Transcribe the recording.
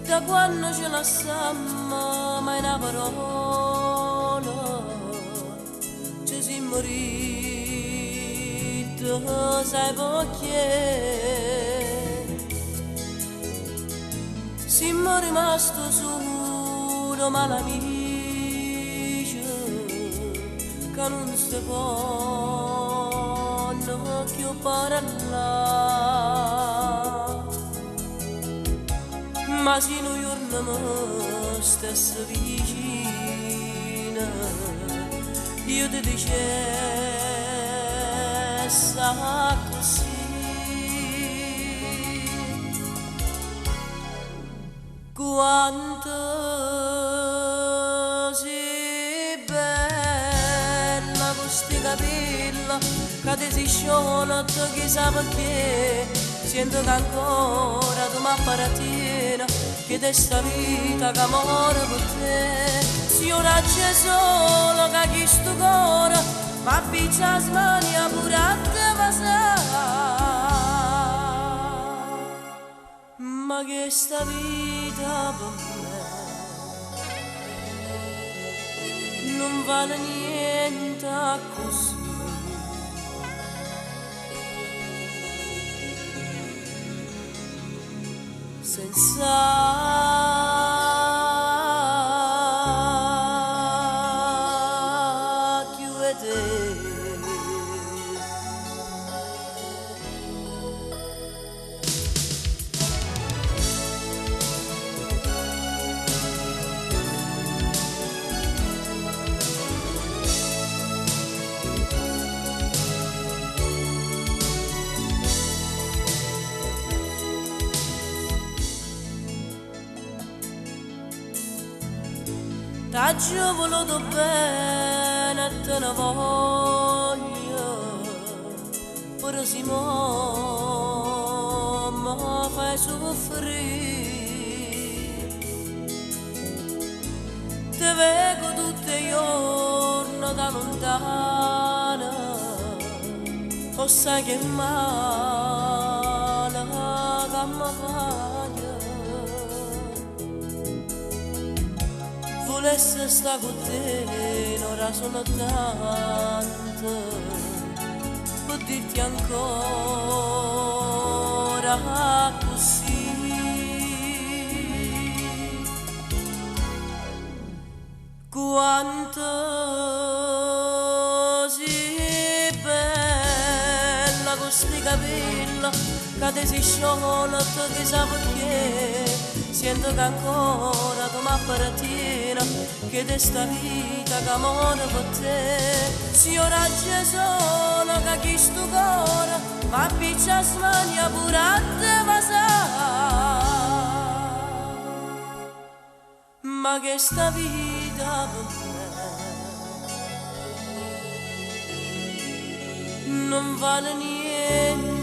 Da quando ce lasciamo mai una parola ci siamo ritti, sai perché? Siamo rimasti solo ma l'amici che non si possono più parlare. Ma se noi giorno stessa vicina, io ti dicessi così. Quanto sei bella con sti capelli che ti si sciolto chissà perché, sento che ancora tu mi appartieni, che di sta vita che muore per te. Se ora c'è solo che chi sto cuore, ma piccia smania pure a te passare. Ma che sta vita per me non vale niente così. Senza più te. T'aggio voluto bene e te ne voglio, però se mo mi fai soffrire, te vedo tutti i giorni da lontano, o sai che male che mi fai. Volesse sta con te un'ora soltanto per dirti ancora così. Quanto sei bella con sti capelli che ti si sciolto chissà perché, sento che ancora tu mi appartieni, che di sta vita che muore per te. Se ora c'è solo che chi sto cuore, ma piccia smania pure a te passare. Ma che sta vita per me non vale niente.